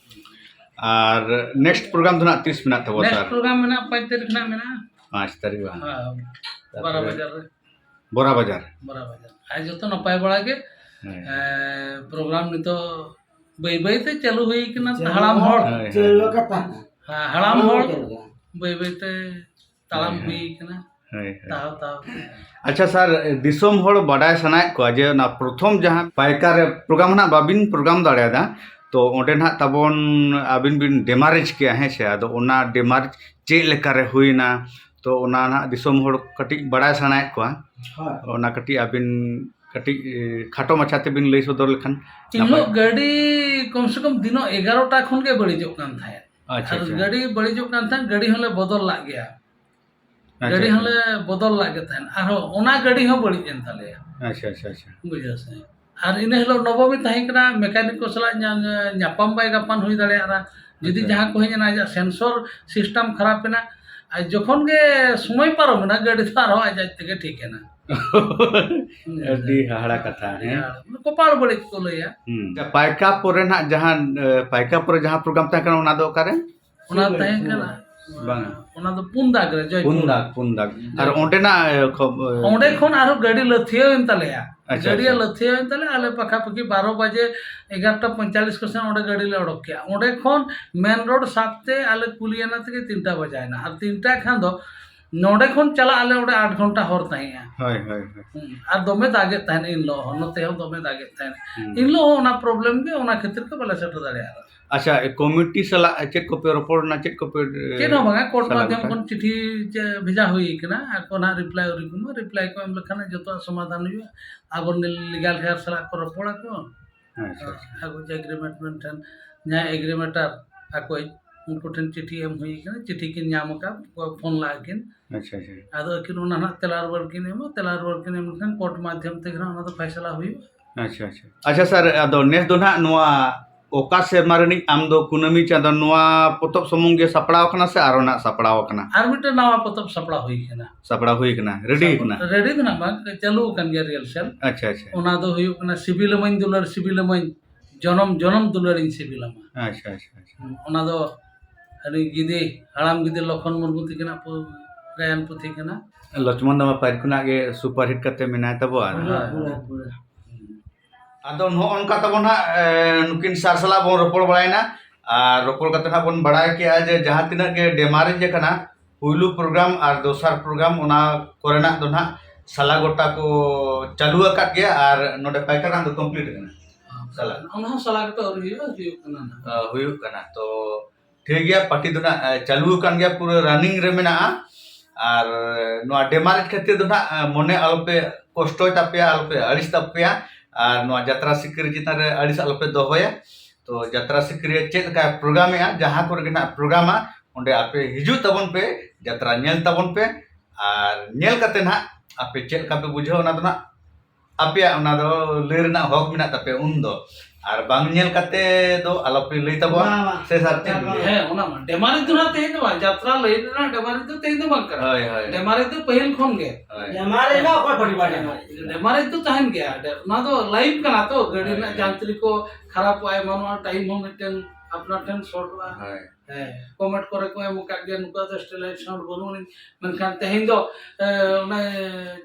ᱟᱨ ᱱᱮᱠᱥᱴ ᱯᱨᱳᱜᱨᱟᱢ ᱫᱚ ᱱᱟᱜ ᱛᱤᱥ ᱢᱮᱱᱟᱜ ᱛᱟᱵᱚ, ᱱᱮᱠᱥᱴ ᱥᱟᱨ? ᱯᱨᱳᱜᱨᱟᱢ ᱢᱮᱱᱟᱜᱼᱟ, ᱯᱟᱸᱪ ᱛᱟᱹᱨᱤᱠᱷ ᱱᱟᱜ ᱢᱮᱱᱟᱜᱼᱟ᱾ ᱯᱟᱸᱪ ᱛᱟᱹᱨᱤᱠᱷ ᱵᱟᱝ? ᱦᱮᱸ, ᱛᱟᱨᱯᱚᱨᱮ ᱵᱟᱨᱟ ᱵᱟᱡᱟᱨ ᱨᱮ᱾ ᱵᱚᱨᱟ ᱵᱟᱡᱟᱨ᱾ ᱵᱚᱨᱟ ᱵᱟᱡᱟᱨ᱾ ᱟᱨ ᱡᱚᱛᱚ ᱱᱟᱯᱟᱭ ᱵᱟᱲᱟ ᱜᱮ᱾ ᱦᱮᱸ᱾ ᱮᱸ, ᱯᱨᱳᱜᱨᱟᱢ ᱱᱤᱛᱚᱜ ᱵᱟᱹᱭ ᱵᱟᱹᱭ ᱛᱮ ᱪᱟᱹᱞᱩ ᱦᱩᱭ ᱠᱟᱱᱟ, ᱪᱟᱹᱞᱩ ᱦᱟᱲᱟᱢ ᱦᱚᱲ᱾ ᱦᱳᱭ, ᱦᱳᱭ᱾ ᱪᱟᱹᱞᱩ ᱠᱟᱛᱷᱟ᱾ ᱦᱮᱸ, ᱦᱟᱲᱟᱢ ᱦᱚᱲ᱾ ᱪᱟᱹᱞᱩ ᱠᱟᱱᱟ᱾ ᱵᱟᱹᱭ ᱵᱟᱹᱭ ᱛᱮ ᱛᱟᱲᱟᱢ ᱦᱳᱭ, ᱦᱳᱭ᱾ ᱦᱩᱭ ᱠᱟᱱᱟ᱾ ᱦᱳᱭ, ᱦᱳᱭ᱾ ᱛᱟᱣ, ᱛᱟᱣ᱾ ᱟᱪᱪᱷᱟ ᱥᱟᱨ, ᱫᱤᱥᱚᱢ ᱦᱚᱲ ᱵᱟᱰᱟᱭ ᱥᱟᱱᱟᱭᱮᱫ ᱠᱚᱣᱟ ᱡᱮ ᱚᱱᱟ ᱯᱨᱚᱛᱷᱚᱢ ᱡᱟᱦᱟᱸ ᱯᱟᱭᱠᱟᱨ ᱨᱮ ᱯᱨᱳᱜᱨᱟᱢ ᱱᱟᱜ ᱵᱟᱵᱤᱱ ᱯᱨᱳᱜᱨᱟᱢ ᱫᱟᱲᱮᱭᱟᱫᱟ, ᱛᱚ ᱚᱸᱰᱮ ᱱᱟᱜ ᱛᱟᱵᱚᱱ ᱟᱹᱵᱤᱱ ᱵᱤᱱ ᱰᱮᱢᱟᱨᱮᱡᱽ ᱠᱮᱜᱼᱟ, ᱦᱮᱸ ᱥᱮ? ᱟᱫᱚ ᱚᱱᱟ ᱰᱮᱢᱟᱨᱮᱡᱽ ᱪᱮᱫ ᱞᱮᱠᱟ ᱨᱮ ᱦᱩᱭᱱᱟ? ᱛᱚ ᱚᱱᱟ ᱱᱟᱜ ᱫᱤᱥᱚᱢ ᱦᱚᱲ ᱠᱟᱹᱴᱤᱡ ᱵᱟᱰᱟᱭ ᱥᱟᱱᱟᱭᱮᱫ ᱠᱚᱣᱟ᱾ ᱦᱳᱭ᱾ ᱚᱱᱟ ᱠᱟᱹᱴᱤᱡ ᱟᱹᱵᱤᱱ ᱠᱟᱹᱴᱤᱡ, ᱮ, ᱠᱷᱟᱴᱚ ᱢᱟᱪᱷᱟ ᱛᱮᱵᱤᱱ ᱞᱟᱹᱭ ᱥᱚᱫᱚᱨ ᱞᱮᱠᱷᱟᱱ ᱤᱱ ᱦᱤᱞᱳᱜ ᱱᱟᱯᱟᱭ᱾ ᱜᱟᱹᱰᱤ ᱠᱚᱢ ᱥᱮ ᱠᱚᱢ ᱫᱤᱱᱚᱜ ᱮᱜᱟᱨᱚᱴᱟ ᱠᱷᱚᱱ ᱜᱮ ᱵᱟᱹᱲᱤᱡᱚᱜ ᱠᱟᱱ ᱛᱟᱦᱮᱸᱫ᱾ ᱟᱪᱪᱷᱟ, ᱟᱨ ᱟᱪᱪᱷᱟ᱾ ᱜᱟᱹᱰᱤ ᱵᱟᱹᱲᱤᱡᱚᱜ ᱠᱟᱱ ᱛᱟᱦᱮᱸᱫ, ᱜᱟᱹᱰᱤ ᱦᱚᱸᱞᱮ ᱵᱚᱫᱚᱞ ᱞᱟᱜ ᱜᱮᱭᱟ᱾ ᱟᱪᱪᱷᱟ, ᱜᱟᱹᱰᱤ ᱟᱪᱪᱷᱟ᱾ ᱦᱚᱸᱞᱮ ᱵᱚᱫᱚᱞ ᱞᱟᱜ ᱜᱮ ᱛᱟᱦᱮᱸᱫ᱾ ᱟᱨᱦᱚᱸ ᱚᱱᱟ ᱜᱟᱹᱰᱤ ᱦᱚᱸ ᱵᱟᱹᱲᱤᱡ ᱮᱱ ᱛᱟᱞᱮᱭᱟ᱾ ᱟᱪᱪᱷᱟ, ᱟᱪᱪᱷᱟ, ᱟᱪᱪᱷᱟ᱾ ᱵᱩᱡᱷᱟᱹᱣ ᱥᱮ? ᱟᱨ ᱤᱱᱟᱹ ᱦᱤᱞᱳᱜ ᱱᱚᱵᱚᱢᱤ ᱛᱟᱦᱮᱸ ᱠᱟᱱᱟ, ᱢᱮᱠᱟᱱᱤᱠ ᱠᱚ ᱥᱟᱞᱟᱜ ᱧᱟ-, ᱧᱟᱯᱟᱢ ᱵᱟᱭ ᱜᱟᱯᱟᱱ ᱦᱩᱭ ᱫᱟᱲᱮᱭᱟᱜᱼᱟ᱾ ᱡᱩᱫᱤ ᱟᱪᱪᱷᱟ᱾ ᱡᱟᱦᱟᱸ ᱠᱚ ᱦᱮᱡ ᱮᱱᱟ, ᱟᱡᱟᱜ ᱥᱮᱱᱥᱚᱨ ᱥᱤᱥᱴᱮᱢ ᱠᱷᱟᱨᱟᱯ ᱮᱱᱟ, ᱟᱨ ᱡᱚᱠᱷᱚᱱ ᱜᱮ ᱥᱚᱢᱚᱭ ᱯᱟᱨᱚᱢ ᱮᱱᱟ, ᱜᱟᱹᱰᱤ ᱫᱚ ᱟᱨᱦᱚᱸ ᱟᱡ ᱟᱡ ᱛᱮᱜᱮ ᱴᱷᱤᱠ ᱮᱱᱟ᱾ ᱟᱹᱰᱤ ᱦᱟᱦᱟᱲᱟ ᱠᱟᱛᱷᱟ, ᱦᱮᱸ? ᱠᱚᱯᱟᱲ ᱵᱟᱹᱲᱤᱡ ᱠᱚ ᱞᱟᱹᱭᱟ᱾ ᱦᱩᱸ᱾ ᱯᱟᱭᱠᱟ ᱯᱚᱨᱮ ᱱᱟᱜ ᱡᱟᱦᱟᱸ, ᱮ, ᱯᱟᱭᱠᱟ ᱯᱚᱨᱮ ᱡᱟᱦᱟᱸ ᱯᱨᱳᱜᱨᱟᱢ ᱛᱟᱦᱮᱸ ᱠᱟᱱᱟ, ᱚᱱᱟ ᱫᱚ ᱚᱠᱟᱨᱮ? ᱚᱱᱟ ᱛᱟᱦᱮᱸ ᱠᱟᱱᱟ, ᱵᱟᱝ᱾ ᱚᱱᱟ ᱫᱚ ᱯᱩᱱ ᱫᱟᱜᱽ ᱨᱮ, ᱡᱚᱭᱯᱩᱨ᱾ ᱯᱩᱱ ᱫᱟᱜᱽ, ᱯᱩᱱ ᱫᱟᱜᱽ᱾ ᱟᱨ ᱡᱚᱭᱯᱩᱨ᱾ ᱚᱸᱰᱮᱱᱟᱜ, ᱮ, ᱠᱷᱚᱵ-, ᱮ, ᱚᱸᱰᱮ ᱠᱷᱚᱱ ᱟᱨᱦᱚᱸ ᱜᱟᱹᱰᱤ ᱞᱟᱹᱛᱷᱤᱭᱟᱹᱣ ᱮᱱ ᱛᱟᱞᱮᱭᱟ᱾ ᱟᱪᱪᱷᱟ, ᱜᱟᱹᱰᱤ ᱟᱪᱪᱷᱟ᱾ ᱞᱟᱹᱛᱷᱤᱭᱟᱹᱣ ᱮᱱ ᱛᱟᱞᱮᱭᱟ, ᱟᱞᱮ ᱯᱟᱠᱷᱟ ᱯᱟᱠᱷᱤ ᱵᱟᱨᱚ ᱵᱟᱡᱮ, ᱮᱜᱟᱨᱚᱴᱟ ᱯᱚᱸᱭᱛᱟᱞᱞᱤᱥ ᱠᱚ ᱥᱮᱫ ᱚᱸᱰᱮ ᱜᱟᱹᱰᱤ ᱞᱮ ᱚᱰᱚᱠ ᱠᱮᱜᱼᱟ᱾ ᱚᱸᱰᱮ ᱠᱷᱚᱱ ᱢᱮᱱ ᱨᱳᱰ ᱥᱟᱵ ᱛᱮ ᱟᱞᱮ ᱠᱩᱞᱤᱭᱟᱱᱟ ᱛᱮᱜᱮ ᱛᱤᱱᱴᱟ ᱵᱟᱡᱟᱭᱮᱱᱟ᱾ ᱟᱨ ᱛᱤᱱᱴᱟ ᱠᱷᱟᱱ ᱫᱚ ᱱᱚᱸᱰᱮ ᱠᱷᱚᱱ ᱪᱟᱞᱟᱜ ᱟᱞᱮ ᱚᱸᱰᱮ ᱟᱴ ᱜᱷᱚᱱᱴᱟ ᱦᱚᱨ ᱛᱟᱦᱮᱸᱜᱼᱟ᱾ ᱦᱳᱭ, ᱦᱳᱭ, ᱦᱳᱭ᱾ ᱦᱩᱸ, ᱟᱨ ᱫᱚᱢᱮ ᱫᱟᱜᱮᱫ ᱛᱟᱦᱮᱱ ᱮᱱ ᱦᱤᱞᱳᱜ ᱦᱚᱸ, ᱱᱚᱛᱮ ᱦᱚᱸ ᱫᱚᱢᱮ ᱫᱟᱜᱮᱫ ᱛᱟᱦᱮᱱ᱾ ᱦᱩᱸ᱾ ᱮᱱ ᱦᱤᱞᱳᱜ ᱦᱚᱸ ᱚᱱᱟ ᱯᱨᱚᱵᱞᱮᱢ ᱜᱮ, ᱚᱱᱟ ᱠᱷᱟᱹᱛᱤᱨ ᱛᱮ ᱵᱟᱞᱮ ᱥᱮᱴᱮᱨ ᱫᱟᱲᱮᱭᱟᱜᱼᱟ᱾ ᱟᱪᱪᱷᱟ, ᱮ, ᱠᱚᱢᱤᱴᱤ ᱥᱟᱞᱟᱜ ᱪᱮᱫ ᱠᱚᱯᱮ ᱨᱚᱯᱚᱲ ᱮᱱᱟ, ᱪᱮᱫ ᱠᱚᱯᱮ, ᱮ, ᱪᱮᱫ ᱦᱚᱸ ᱵᱟᱝᱟ, ᱠᱳᱨᱴ ᱥᱟᱞᱟ ᱢᱟᱫᱽᱫᱷᱚᱢ ᱜᱚᱴᱟ? ᱠᱷᱚᱱ ᱪᱤᱴᱷᱤ ᱡᱮ ᱵᱷᱮᱡᱟ ᱦᱩᱭ ᱠᱟᱱᱟ, ᱟᱠᱚ ᱱᱟᱦᱟᱜ ᱨᱤᱯᱞᱟᱭ ᱟᱹᱣᱨᱤ ᱠᱚ ᱮᱢᱟ, ᱨᱤᱯᱞᱟᱭ ᱠᱚ ᱮᱢ ᱞᱮᱠᱷᱟᱱ ᱡᱚᱛᱚᱣᱟᱜ ᱥᱚᱢᱟᱫᱷᱟᱱ ᱦᱩᱭᱩᱜᱼᱟ᱾ ᱟᱵᱚ ᱞᱤᱜᱟᱞ ᱦᱮᱭᱟᱨ ᱥᱟᱞᱟᱜ ᱠᱚ ᱨᱚᱯᱚᱲ ᱟᱠᱚ᱾ ᱟᱪᱪᱷᱟ, ᱟᱪᱪᱷᱟ᱾ ᱟᱠᱚ ᱡᱮ ᱮᱜᱨᱤᱢᱮᱱᱴ ᱢᱮᱱᱴᱮᱱ, ᱡᱟᱦᱟᱸᱭ ᱮᱜᱨᱤᱢᱮᱴᱟᱨ ᱟᱠᱚᱭᱤᱡ, ᱩᱱᱠᱩ ᱴᱷᱮᱱ ᱪᱤᱴᱷᱤ ᱮᱢ ᱦᱩᱭ ᱠᱟᱱᱟ, ᱪᱤᱴᱷᱤ ᱠᱤᱱ ᱧᱟᱢ ᱟᱠᱟᱫ, ᱯᱷᱳᱱ ᱞᱟᱜ ᱠᱤᱱ᱾ ᱟᱪᱪᱷᱟ, ᱟᱪᱪᱷᱟ᱾ ᱟᱫᱚ ᱟᱹᱠᱤᱱ ᱚᱱᱟ ᱱᱟᱦᱟᱜ ᱛᱮᱞᱟ ᱨᱩᱣᱟᱹᱲ ᱠᱤᱱ ᱮᱢᱟ, ᱛᱮᱞᱟ ᱨᱩᱣᱟᱹᱲ ᱠᱤᱱ ᱮᱢ ᱞᱮᱠᱷᱟᱱ ᱠᱳᱨᱴ ᱢᱟᱫᱽᱫᱷᱚᱢ ᱛᱮᱜᱮ ᱱᱟᱦᱟᱜ ᱚᱱᱟ ᱫᱚ ᱯᱷᱟᱭᱥᱟᱞᱟ ᱦᱩᱭᱩᱜᱼᱟ᱾ ᱟᱪᱪᱷᱟ, ᱟᱪᱪᱷᱟ᱾ ᱟᱪᱪᱷᱟ ᱥᱟᱨ, ᱟᱫᱚ ᱱᱮᱥ ᱫᱚ ᱱᱟᱦᱟᱜ ᱱᱚᱣᱟ ᱚᱠᱟ ᱥᱮᱨᱢᱟ ᱨᱤᱱᱤᱡ ᱟᱢ ᱫᱚ ᱠᱩᱱᱟᱹᱢᱤ ᱪᱟᱸᱫᱚ ᱱᱚᱣᱟ ᱯᱚᱛᱚᱵ ᱥᱩᱢᱩᱝ ᱜᱮ ᱥᱟᱯᱲᱟᱣ ᱟᱠᱟᱱᱟ ᱥᱮ ᱟᱨᱚ ᱱᱟᱦᱟᱜ ᱥᱟᱯᱲᱟᱣ ᱟᱠᱟᱱᱟ? ᱟᱨ ᱢᱤᱫᱴᱮᱱ ᱱᱟᱣᱟ ᱯᱚᱛᱚᱵ ᱥᱟᱯᱲᱟᱣ ᱦᱩᱭ ᱟᱠᱟᱱᱟ᱾ ᱥᱟᱯᱲᱟᱣ ᱦᱩᱭ ᱟᱠᱟᱱᱟ, ᱨᱮᱰᱤ ᱟᱠᱟᱱᱟ? ᱨᱮᱰᱤ ᱫᱚ ᱱᱟᱦᱟᱜ ᱵᱟᱝ, ᱪᱟᱹᱞᱩ ᱟᱠᱟᱱ ᱜᱮᱭᱟ ᱨᱤᱦᱟᱨᱥᱟᱞ᱾ ᱟᱪᱪᱷᱟ, ᱟᱪᱪᱷᱟ᱾ ᱚᱱᱟ ᱫᱚ ᱦᱩᱭᱩᱜ ᱠᱟᱱᱟ ᱥᱤᱵᱤᱞᱟᱢᱟᱹᱧ ᱫᱩᱞᱟᱹᱲ ᱥᱤᱵᱤᱞᱟᱢᱟᱹᱧ, ᱡᱚᱱᱚᱢ ᱡᱚᱱᱚᱢ ᱫᱩᱞᱟᱹᱲᱤᱧ ᱥᱤᱵᱤᱞᱟᱢᱟ᱾ ᱟᱪᱪᱷᱟ, ᱟᱪᱪᱷᱟ, ᱟᱪᱪᱷᱟ᱾ ᱚᱱᱟ ᱫᱚ ᱟᱹᱰᱤ ᱜᱤᱫᱤ, ᱦᱟᱲᱟᱢ ᱜᱤᱫᱤ ᱞᱚᱠᱷᱚᱱ ᱢᱩᱨᱢᱩ ᱛᱤᱠᱤᱱᱟᱜ ᱯᱩ-, ᱜᱟᱭᱟᱱ ᱯᱩᱛᱷᱤ ᱠᱟᱱᱟ᱾ ᱞᱚᱪᱷᱢᱚᱱ ᱫᱟᱢᱟ ᱯᱟᱹᱦᱤᱞ ᱠᱷᱚᱱᱟᱜ ᱜᱮ ᱥᱩᱯᱟᱨᱦᱤᱴ ᱠᱟᱛᱮ ᱢᱮᱱᱟᱭ ᱛᱟᱵᱚᱣᱟ᱾ ᱦᱳᱭ, ᱦᱳᱭ, ᱦᱳᱭ᱾ ᱟᱫᱚ ᱱᱚᱜᱼᱚ ᱱᱚᱝᱠᱟ ᱛᱟᱵᱚᱱ ᱦᱟᱸᱜ, ᱮ, ᱱᱩᱠᱤᱱ ᱥᱟᱨ ᱥᱟᱞᱟᱜ ᱵᱚᱱ ᱨᱚᱯᱚᱲ ᱵᱟᱲᱟᱭᱮᱱᱟ᱾ ᱟᱨ ᱨᱚᱯᱚᱲ ᱠᱟᱛᱮ ᱦᱟᱸᱜ ᱵᱚᱱ ᱵᱟᱲᱟᱭ ᱠᱮᱜᱼᱟ ᱡᱮ ᱡᱟᱦᱟᱸ ᱛᱤᱱᱟᱹᱜ ᱜᱮ ᱰᱮᱢᱟᱨᱮᱡᱽ ᱟᱠᱟᱱᱟ, ᱯᱩᱭᱞᱩ ᱯᱨᱳᱜᱨᱟᱢ ᱟᱨ ᱫᱚᱥᱟᱨ ᱯᱨᱳᱜᱨᱟᱢ ᱚᱱᱟ ᱠᱚᱨᱮᱱᱟᱜ ᱫᱚ ᱱᱟᱦᱟᱜ ᱥᱟᱞᱟ ᱜᱚᱴᱟ ᱠᱚ ᱪᱟᱹᱞᱩ ᱟᱠᱟᱫ ᱜᱮᱭᱟ ᱟᱨ ᱱᱚᱰᱮ ᱯᱟᱭᱠᱟᱨ ᱨᱮᱱᱟᱜ ᱫᱚ ᱠᱚᱢᱯᱞᱤᱴ ᱟᱠᱟᱱᱟ᱾ ᱥᱟᱞᱟ᱾ ᱚᱱᱟ ᱦᱚᱸ ᱥᱟᱞᱟ ᱜᱚᱴᱟ ᱟᱹᱣᱨᱤ ᱦᱩᱭᱩᱜᱼᱟ, ᱦᱩᱭᱩᱜ ᱠᱟᱱᱟ ᱱᱟᱦᱟᱜ᱾ ᱟ, ᱦᱩᱭᱩᱜ ᱠᱟᱱᱟ᱾ ᱛᱚ ᱴᱷᱤᱠ ᱜᱮᱭᱟ, ᱯᱟᱨᱴᱤ ᱫᱚ ᱱᱟᱜ, ᱮ, ᱪᱟᱹᱞᱩ ᱟᱠᱟᱱ ᱜᱮᱭᱟ, ᱯᱩᱨᱟᱹ ᱨᱟᱱᱤᱝ ᱨᱮ ᱢᱮᱱᱟᱜᱼᱟ᱾ ᱟᱨ ᱱᱚᱣᱟ ᱰᱮᱢᱟᱨᱮᱡᱽ ᱠᱷᱟᱹᱛᱤᱨ ᱫᱚ ᱱᱟᱜ, ᱮ, ᱢᱚᱱᱮ ᱟᱞᱚᱯᱮ ᱠᱚᱥᱴᱚᱭ ᱛᱟᱯᱮᱭᱟ, ᱟᱞᱚᱯᱮ ᱟᱹᱲᱤᱥ ᱛᱟᱯᱮᱭᱟ᱾ ᱟᱨ ᱱᱚᱣᱟ ᱡᱟᱛᱨᱟ ᱥᱤᱠᱟᱹᱨᱤ ᱪᱮᱛᱟᱱ ᱨᱮ ᱟᱹᱲᱤᱥ ᱟᱞᱚᱯᱮ ᱫᱚᱦᱚᱭᱟ᱾ ᱛᱚ ᱡᱟᱛᱨᱟ ᱥᱤᱠᱟᱹᱨᱤᱭᱟᱹ ᱪᱮᱫ ᱞᱮᱠᱟᱭ ᱯᱨᱳᱜᱨᱟᱢᱮᱜᱼᱟ, ᱡᱟᱦᱟᱸ ᱠᱚᱨᱮ ᱜᱮ ᱱᱟᱜ ᱯᱨᱳᱜᱨᱟᱢᱟ, ᱚᱸᱰᱮ ᱟᱯᱮ ᱦᱤᱡᱩᱜ ᱛᱟᱵᱚᱱ ᱯᱮ, ᱡᱟᱛᱨᱟ ᱧᱮᱞ ᱛᱟᱵᱚᱱ ᱯᱮ᱾ ᱟᱨ ᱧᱮᱞ ᱠᱟᱛᱮ ᱱᱟᱜ ᱟᱯᱮ ᱪᱮᱫ ᱞᱮᱠᱟ ᱯᱮ ᱵᱩᱡᱷᱟᱹᱣᱟ, ᱚᱱᱟ ᱫᱚ ᱱᱟᱜ ᱟᱯᱮᱭᱟᱜ ᱚᱱᱟ ᱫᱚ ᱞᱟᱹᱭ ᱨᱮᱱᱟᱜ ᱦᱚᱠ ᱢᱮᱱᱟᱜ ᱛᱟᱯᱮᱭᱟ ᱩᱱᱫᱚ᱾ ᱟᱨ ᱵᱟᱝ ᱧᱮᱞ ᱠᱟᱛᱮ ᱫᱚ ᱟᱞᱚᱯᱮ ᱞᱟᱹᱭ ᱛᱟᱵᱚᱱᱟ᱾ ᱵᱟᱝ, ᱵᱟᱝ᱾ ᱥᱮ ᱥᱟᱨ ᱪᱮᱫ ᱵᱟᱝ᱾ ᱦᱮᱸ, ᱚᱱᱟ ᱢᱟ ᱰᱮᱢᱟᱨᱮᱡᱽ ᱫᱚ ᱱᱟᱦᱟᱜ ᱛᱮᱦᱮᱧ ᱫᱚ ᱵᱟᱝ, ᱡᱟᱛᱨᱟ ᱞᱟᱹᱭᱤᱱ ᱨᱮᱱᱟᱜ ᱰᱮᱢᱟᱨᱮᱡᱽ ᱫᱚ ᱛᱮᱦᱮᱧ ᱫᱚ ᱵᱟᱝ ᱠᱟᱱᱟ᱾ ᱦᱳᱭ, ᱦᱳᱭ᱾ ᱰᱮᱢᱟᱨᱮᱡᱽ ᱫᱚ ᱯᱟᱹᱦᱤᱞ ᱠᱷᱚᱱ ᱜᱮ᱾ ᱦᱳᱭ᱾ ᱰᱮᱢᱟᱨᱮᱡᱽ ᱫᱚ ᱚᱠᱚᱭ ᱯᱟᱹᱴᱤ ᱵᱟᱭ ᱰᱮᱢᱟᱨᱮᱡᱽ? ᱰᱮᱢᱟᱨᱮᱡᱽ ᱫᱚ ᱛᱟᱦᱮᱱ ᱜᱮᱭᱟ᱾ ᱰᱮ-, ᱚᱱᱟ ᱫᱚ ᱞᱟᱭᱤᱯᱷ ᱠᱟᱱᱟ ᱛᱚ, ᱜᱟᱹᱰᱤ ᱦᱳᱭ, ᱨᱮᱱᱟᱜ ᱦᱳᱭ᱾ ᱡᱟᱱᱛᱨᱤᱠ ᱠᱚ ᱠᱷᱟᱨᱟᱯᱚᱜᱼᱟ, ᱮᱢᱟᱱᱚᱜᱼᱟ, ᱴᱟᱭᱤᱢ ᱦᱚᱸ ᱢᱤᱫᱴᱮᱱ ᱟᱯᱱᱟᱨ ᱴᱷᱮᱱ ᱥᱚᱨᱴᱚᱜᱼᱟ᱾ ᱦᱳᱭ᱾ ᱦᱮᱸ, ᱠᱚᱢᱮᱱᱴ ᱠᱚᱨᱮ ᱠᱚ ᱮᱢ ᱟᱠᱟᱫ ᱜᱮᱭᱟ, ᱱᱩᱠᱩᱣᱟᱜ ᱫᱚ ᱥᱴᱮᱨᱤᱞᱟᱭᱤᱡᱽ ᱥᱟᱣᱩᱱᱰ ᱵᱟᱹᱱᱩᱜ ᱟᱹᱱᱤᱡ᱾ ᱢᱮᱱᱠᱷᱟᱱ ᱛᱮᱦᱮᱧ ᱫᱚ, ᱮ, ᱚᱱᱮ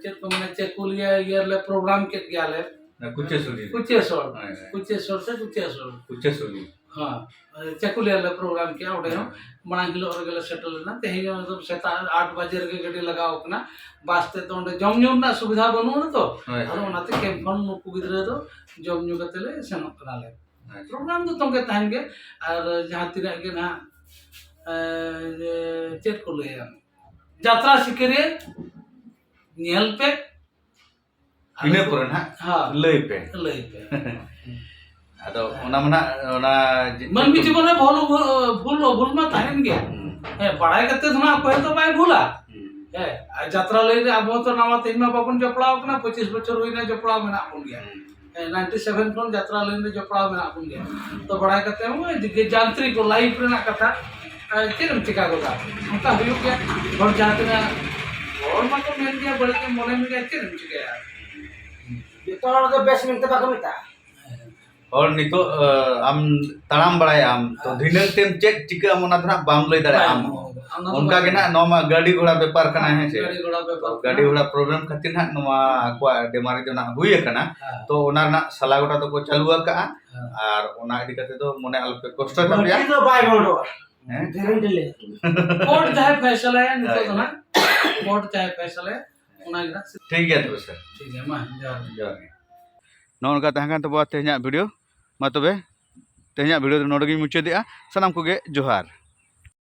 ᱪᱮᱫ ᱠᱚ ᱢᱮᱱᱟ, ᱪᱮᱠᱩᱞᱤᱭᱟ ᱤᱭᱟᱹ ᱨᱮᱞᱮ ᱯᱨᱳᱜᱨᱟᱢ ᱠᱮᱫ ᱜᱮᱭᱟᱞᱮ᱾ ᱚᱱᱟ ᱠᱩᱪᱟᱹ ᱥᱩᱨ ᱨᱮ᱾ ᱠᱩᱪᱟᱹ ᱥᱳᱞ᱾ ᱦᱳᱭ, ᱦᱳᱭ᱾ ᱠᱩᱪᱟᱹ ᱥᱳᱞ ᱥᱮ ᱠᱩᱪᱟᱹ ᱥᱳᱞ? ᱠᱩᱪᱟᱹ ᱥᱩᱨ ᱨᱮ᱾ ᱦᱮᱸ, ᱪᱮᱠᱩᱞᱤᱭᱟ ᱨᱮᱞᱮ ᱯᱨᱳᱜᱨᱟᱢ ᱠᱮᱫᱼᱟ, ᱚᱸᱰᱮ ᱦᱚᱸ ᱦᱳᱭ᱾ ᱢᱟᱲᱟᱝ ᱦᱤᱞᱳᱜ ᱨᱮᱜᱮ ᱞᱮ ᱥᱮᱴᱮᱨ ᱞᱮᱱᱟ᱾ ᱛᱮᱦᱮᱧ ᱦᱚᱸ ᱮᱠᱫᱚᱢ ᱥᱮᱛᱟᱜ ᱟᱴ ᱵᱟᱡᱮ ᱨᱮᱜᱮ ᱜᱟᱹᱰᱤ ᱞᱟᱜᱟᱣ ᱟᱠᱟᱱᱟ, ᱵᱟᱥ ᱛᱮ᱾ ᱛᱚ ᱚᱸᱰᱮ ᱡᱚᱢ ᱧᱩ ᱨᱮᱱᱟᱜ ᱥᱩᱵᱤᱫᱷᱟ ᱵᱟᱹᱱᱩᱜ ᱟᱱᱟ ᱛᱚ, ᱦᱳᱭ, ᱟᱫᱚ ᱦᱳᱭ᱾ ᱚᱱᱟᱛᱮ ᱠᱮᱢᱯ ᱠᱷᱚᱱ ᱱᱩᱠᱩ ᱜᱤᱫᱽᱨᱟᱹ ᱫᱚ ᱡᱚᱢ ᱧᱩ ᱠᱟᱛᱮ ᱞᱮ ᱥᱮᱱᱚᱜ ᱠᱟᱱᱟᱞᱮ᱾ ᱟᱪᱪᱷᱟ᱾ ᱯᱨᱳᱜᱨᱟᱢ ᱫᱚ ᱛᱚᱸᱜᱮ ᱛᱟᱦᱮᱱ ᱜᱮ, ᱟᱨ ᱡᱟᱦᱟᱸ ᱛᱤᱱᱟᱹᱜ ᱜᱮ ᱱᱟᱦᱟᱜ, ᱮ, ᱪᱮᱫ ᱠᱚ ᱞᱟᱹᱭᱟ, ᱡᱟᱛᱨᱟ ᱥᱤᱠᱟᱹᱨᱤᱭᱟᱹ ᱧᱮᱞ ᱯᱮ, ᱤᱱᱟᱹ ᱯᱚᱨᱮ ᱱᱟᱦᱟᱜ ᱦᱮᱸ᱾ ᱞᱟᱹᱭ ᱯᱮ᱾ ᱞᱟᱹᱭ ᱯᱮ᱾ ᱟᱫᱚ ᱚᱱᱟ ᱢᱟ ᱱᱟᱦᱟᱜ, ᱚᱱᱟ ᱡᱮ-, ᱢᱟᱹᱱᱢᱤ ᱡᱤᱵᱚᱱ ᱨᱮ ᱵᱷᱩᱞ, ᱵᱷᱩᱞ, ᱵᱷᱩᱞ ᱢᱟ ᱛᱟᱦᱮᱱ ᱜᱮᱭᱟ᱾ ᱦᱩᱸ᱾ ᱦᱮᱸ, ᱵᱟᱲᱟᱭ ᱠᱟᱛᱮ ᱫᱚ ᱱᱟᱦᱟᱜ ᱚᱠᱚᱭ ᱦᱚᱸᱛᱚ ᱵᱟᱭ ᱵᱷᱩᱞᱟ᱾ ᱦᱩᱸ᱾ ᱦᱮᱸ, ᱟᱨ ᱡᱟᱛᱨᱟ ᱞᱟᱹᱭᱤᱱ ᱨᱮ ᱟᱵᱚ ᱦᱚᱸᱛᱚ ᱱᱟᱣᱟ ᱛᱮᱦᱮᱧ ᱢᱟ ᱵᱟᱵᱚᱱ ᱡᱚᱯᱲᱟᱣ ᱠᱟᱱᱟ, ᱯᱚᱸᱪᱤᱥ ᱵᱚᱪᱷᱚᱨ ᱦᱩᱭᱱᱟ ᱡᱚᱯᱲᱟᱣ ᱢᱮᱱᱟᱜ ᱵᱚᱱ ᱜᱮᱭᱟ᱾ ᱦᱩᱸ᱾ ᱦᱮᱸ, ᱱᱟᱭᱤᱱᱴᱤ ᱥᱮᱵᱷᱮᱱ ᱠᱷᱚᱱ ᱡᱟᱛᱨᱟ ᱞᱟᱹᱭᱤᱱ ᱨᱮ ᱡᱚᱯᱲᱟᱣ ᱢᱮᱱᱟᱜ ᱵᱚᱱ ᱜᱮᱭᱟ᱾ ᱛᱚ ᱵᱟᱲᱟᱭ ᱠᱟᱛᱮ ᱦᱚᱸ ᱡᱮ ᱡᱟᱱᱛᱨᱤᱠ ᱠᱚ ᱞᱟᱭᱤᱯᱷ ᱨᱮᱱᱟᱜ ᱠᱟᱛᱷᱟ, ᱟᱨ ᱪᱮᱫ ᱮᱢ ᱪᱤᱠᱟ ᱜᱚᱫᱟ? ᱚᱱᱠᱟ ᱦᱩᱭᱩᱜ ᱜᱮᱭᱟ᱾ ᱦᱚᱲ ᱡᱟᱦᱟᱸ ᱛᱤᱱᱟᱹᱜ ᱦᱚᱲ ᱢᱟᱠᱚ ᱢᱮᱱ ᱜᱮᱭᱟ, ᱵᱟᱹᱲᱤᱡ ᱮᱢ ᱢᱚᱱᱮ ᱢᱮᱭᱟ, ᱪᱮᱫ ᱮᱢ ᱪᱤᱠᱟᱹᱭᱟ? ᱡᱚᱛᱚ ᱦᱚᱲ ᱫᱚ ᱵᱮᱥ ᱢᱮᱱᱛᱮ ᱵᱟᱠᱚ ᱢᱮᱛᱟᱜᱼᱟ᱾ ᱦᱚᱲ ᱱᱤᱛᱚᱜ, ᱟᱢ ᱛᱟᱲᱟᱢ ᱵᱟᱲᱟᱭᱟᱢ, ᱛᱚ ᱫᱷᱤᱱᱟᱹᱝ ᱛᱮᱢ ᱪᱮᱫ ᱪᱤᱠᱟᱹᱜ ᱟᱢ, ᱚᱱᱟ ᱫᱚ ᱱᱟᱜ ᱵᱟᱢ ᱞᱟᱹᱭ ᱫᱟᱲᱮᱭᱟᱜᱼᱟ ᱟᱢ ᱦᱚᱸ᱾ ᱚᱱᱟ ᱫᱚ ᱚᱱᱠᱟ ᱵᱟᱝ ᱜᱮ ᱱᱟᱜ ᱱᱚᱣᱟ ᱢᱟ ᱜᱟᱹᱰᱤ ᱜᱷᱚᱲᱟ ᱵᱮᱯᱟᱨ ᱠᱟᱱᱟ, ᱦᱮᱸ ᱥᱮ? ᱜᱟᱹᱰᱤ ᱜᱷᱚᱲᱟ ᱵᱮᱯᱟᱨ ᱛᱚ ᱜᱟᱹᱰᱤ ᱠᱟᱱᱟ᱾ ᱜᱷᱚᱲᱟ ᱯᱨᱚᱵᱞᱮᱢ ᱠᱷᱟᱹᱛᱤᱨ ᱱᱟᱜ ᱱᱚᱣᱟ ᱟᱠᱚᱣᱟᱜ ᱰᱮᱢᱟᱨᱤ ᱫᱚ ᱱᱟᱜ ᱦᱩᱭ ᱟᱠᱟᱱᱟ᱾ ᱦᱮᱸ᱾ ᱛᱚ ᱚᱱᱟ ᱨᱮᱱᱟᱜ ᱥᱟᱞᱟ ᱜᱚᱴᱟ ᱫᱚᱠᱚ ᱪᱟᱹᱞᱩ ᱟᱠᱟᱜᱼᱟ᱾ ᱦᱮᱸ᱾ ᱟᱨ ᱚᱱᱟ ᱤᱫᱤ ᱠᱟᱛᱮ ᱫᱚ ᱢᱚᱱᱮ ᱟᱞᱚᱯᱮ ᱠᱚᱥᱴᱚ ᱛᱟᱯᱮᱭᱟ᱾ ᱵᱟᱹᱲᱛᱤ ᱫᱚ ᱵᱟᱭ ᱵᱚᱱᱫᱚᱜᱼᱟ᱾ ᱦᱮᱸ? ᱜᱮᱨᱮᱱᱴᱤ ᱞᱟᱹᱭ᱾ ᱠᱳᱨᱴ ᱡᱟᱦᱟᱸᱭ ᱯᱷᱮᱥᱟᱞᱟᱭᱟ ᱱᱤᱛᱚᱜ ᱫᱚ ᱦᱳᱭ᱾ ᱱᱟᱜ, ᱠᱳᱨᱴ ᱡᱟᱦᱟᱸᱭ ᱯᱷᱮᱥᱟᱞᱟᱭᱟ, ᱚᱱᱟ ᱜᱮ ᱱᱟᱜ᱾ ᱴᱷᱤᱠ ᱜᱮᱭᱟ ᱛᱚᱵᱮ ᱥᱟᱨ᱾ ᱴᱷᱤᱠ ᱜᱮᱭᱟ, ᱢᱟ ᱡᱚᱦᱟᱨ᱾ ᱡᱚᱦᱟᱨ ᱜᱮ᱾ ᱱᱚᱜᱼᱚ ᱱᱚᱝᱠᱟ ᱛᱟᱦᱮᱸ ᱠᱟᱱ ᱛᱟᱵᱚᱱᱟ ᱛᱮᱦᱮᱧᱟᱜ ᱵᱷᱤᱰᱤᱭᱳ᱾ ᱢᱟ ᱛᱚᱵᱮ, ᱛᱮᱦᱮᱧᱟᱜ ᱵᱷᱤᱰᱤᱭᱳ ᱫᱚ ᱱᱚᱰᱮ ᱜᱤᱧ ᱢᱩᱪᱟᱹᱫᱮᱜᱼᱟ᱾ ᱥᱟᱱᱟᱢ ᱠᱚᱜᱮ ᱡᱚᱦᱟᱨ᱾